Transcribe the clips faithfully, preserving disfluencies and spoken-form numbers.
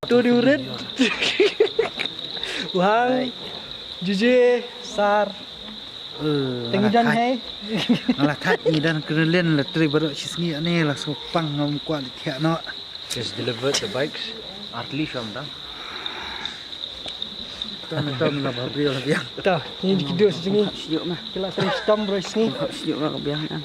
Tu di urit. Wang. Juje, sar. Teng jan hai. Ngala thait ni dan krelen la tri baru sisngi ane la sopang ngam kwa li thiak no. Just delivered the bikes. Artli shom dang. Tam tam na babri la biang. Ta, ni di kido sisngi. Siuk mah. Kila sisngi tam bro sisngi. Siuk mah biang kan.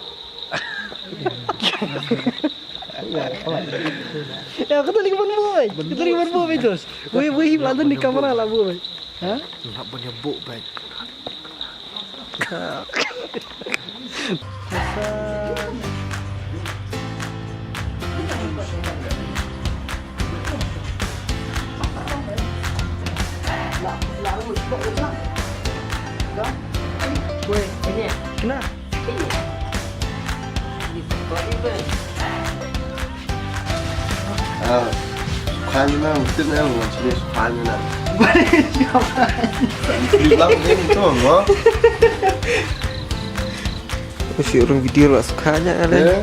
Ya, kata lagi ban boy. Kata lagi ban boy terus. Wei wei la dan di kamera la boy. Ha? Nak punya book bag. Wei, ini kena. Ah, khan na, mesti na, mesti khan na. Bilang ni tu, mo. Mesti orang video lah sukanya kan. Ya.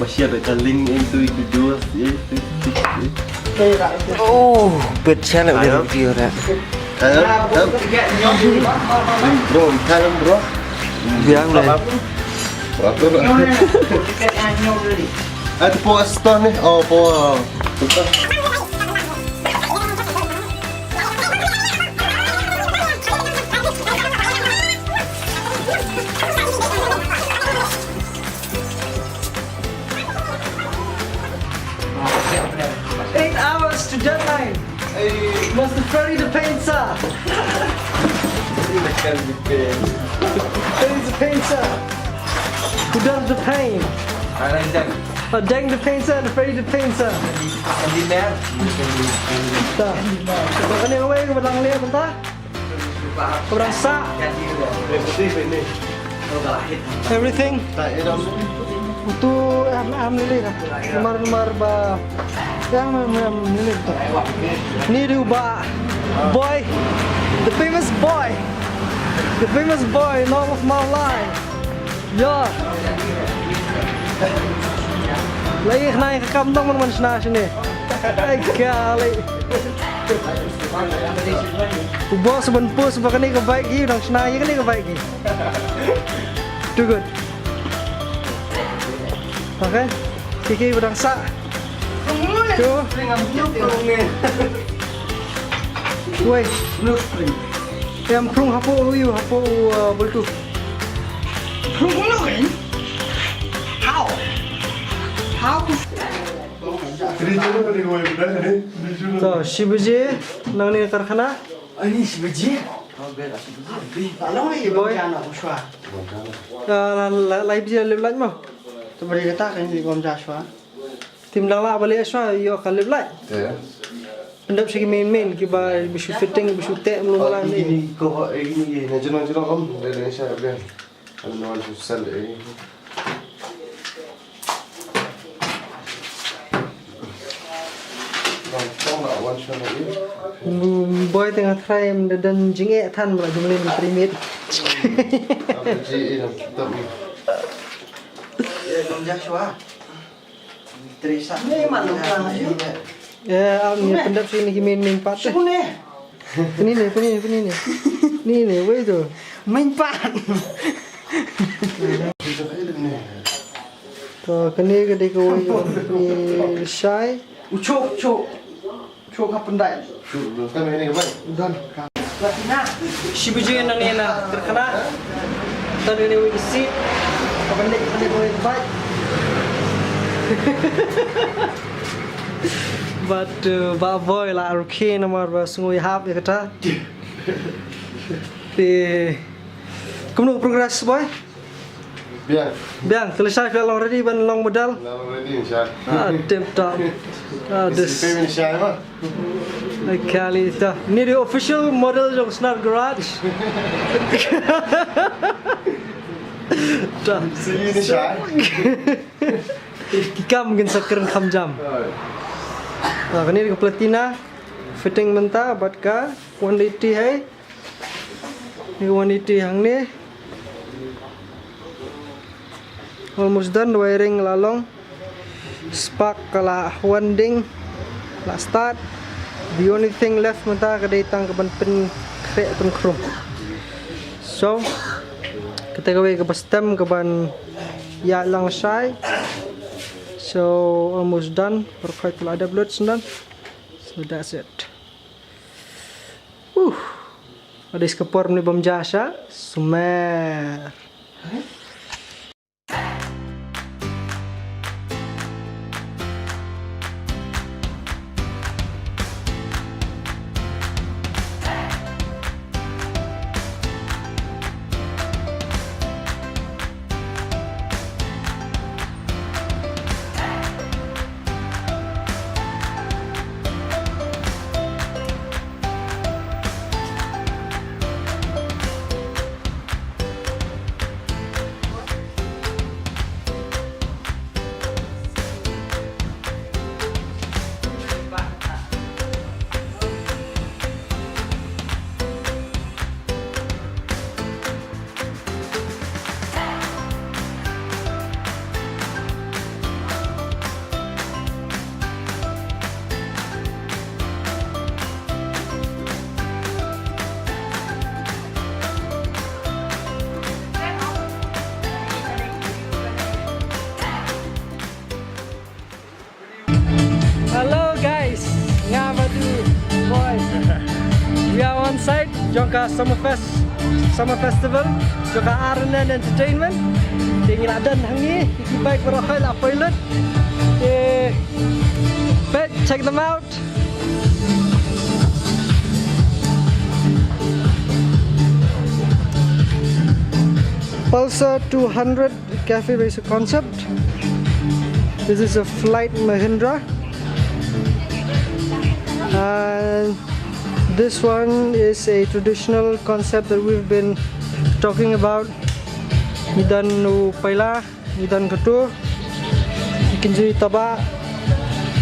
Masih ada kaling itu, itu dua, ya, itu, itu. Oh, bet challenge video dah. Hello, hello. Bro, hello, bro. Biang deh. Apa, bro? Ah, tu po stone ni. Oh, po. Eight hours to deadline. Hey. Must the ferry the pain, sir? Ferry the pain, sir. Who does the pain? Alan Deng. Oh, Deng the pain, sir. The ferry the pain, sir. Andy Mer. Ta. Kane kawei ka ba dang leh mynta. Ka ba dang sah. Everything. Utu em em lili na. Namar namar ba em em em lili to. Ni du ba boy, the famous boy, the famous boy, love of my life. Yo. Lai khnai ka kam dong man man shna shne. Ai kali. U boss ban post ba kane ka bike ki dang shna ïa kane ka bike ki. Too good. Okay. Kiki ba dang sah. Tu. Wei. Em prung hapoh u ïu hapoh u, uh, bultu. Prung kumno kan? How? How to To, shi baje nangne karkhana. Ani shi baje. Boy. Ah, la, la, lai baje lip light mo. To bari kata kan di gom ja shwa. Tim dang la bale shwa ïoh ka lip light. Pyndep shi ki main main ki ba, ba shu fitting, ba shu teh mlu mala ni. Ini ko ini na jino jino om de de sha de. Ano shu sel eh. Boy tengah try em da don jingeh than ba la jumlin trimit. Ji eh tam. Ye kam ja shwa. Teresa. Ni man lu ka. Eh, am ni pyndep sini ki main main part. Sini ne. Pynine, pynine, pynine. Nine, wei tu. Main part. To, kane ka dei kawei ni shai. U chok, chok. Chok ha pyndai. Chok, kan ini ka bai. Don. Shi baje nangne na karkhana. Tang ini wei ka seat. Ka pyndai, ka pyndai kawei ka bai. But, uh, ba boy la rukhe namar ba sngew ïahap ïa kata. Te kumno progress boy? Biang. Biang, te lashai phi la long ready ban long model? Long ready, insha. Ah, tip top. Ah, this. Sipe min shai ma? Kali ta. Ni the official model jong Snar Garage. Ta. See you in the shai. Ki kam kin sa kren kham jam. Ah, kane ka platina fitting mynta bad ka one eighty hai. Ni one eighty hangne. Almost done, wiring la long. Spark ka la wan ding. La start. The only thing left mynta ka dei tang ka ban pynkhreh pynkhrum. So, kata kawei kaba stem ka ban ïaid lang lashai. So, almost done. Baroh khoit la dep lut shyndan. So that's it. Uh. Ade ska por mne bam ja sha. Sumer. Hello guys, nga bad u Boy. We are on site jong ka Summerfest, Summer Festival, jong ka R N N Entertainment. Te ngi la don hangne, ki bike baroh khoit la poi lut. Te, but check them out. Pulsar two hundred Cafe Racer Concept. This is a Flight Mahindra. And this one is a traditional concept that we've been talking about. Ngi don u paila, ngi don katu. Ngi kynjri taba,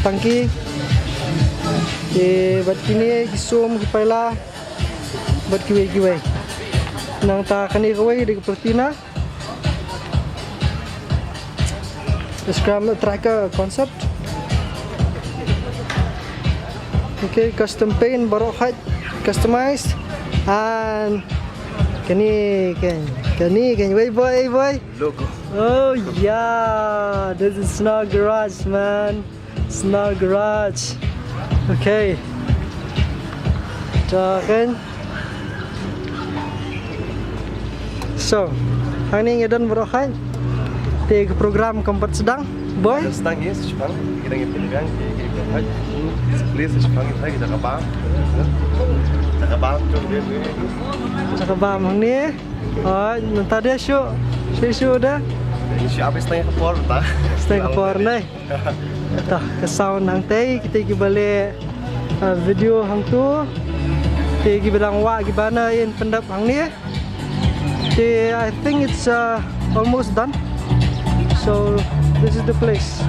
tangki. Te bad kine ki sum ki paila. Bad kiwei kiwei. Nangta kane kawei dei ka platina. Scram Tracker Concept. Okay, custom paint, baroh khoit customized. And kane kan, kane kan, wei Boy, wei Boy. Logo. Oh yeah, this is Snar Garage, man. Snar Garage. Okay. Ta kan. So, hangne ngi don baroh khoit. Te ka program kam pat sdang, Boy? Sdang, yes, shipang. Kita ngi pynbiang, kita ngi pynbiang. Please, shipang, kita, kita ka bam. Kita ka bam, jom dia, dia. Kita ka bam hangne. Ai, mynta dei shu. Shu, shu da. Shu habis setengah ka por, ta. Setengah ka por, nai. Ta, ka sound hangtei, kita kiba leh, uh, video hangtu. Te kiba dang wah, kiba na ïa pyndap hangne. Te, I think it's, uh, almost done. So, this is the place.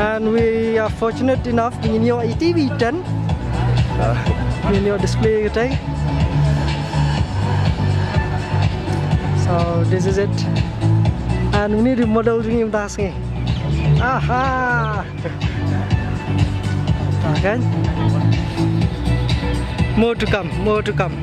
And we are fortunate enough, ngin ïoh ïa T V ten. Ngin ïoh display katei. So, this is it. And we need a model jong ngi mynta sngi. Aha! Okay. More to come, more to come.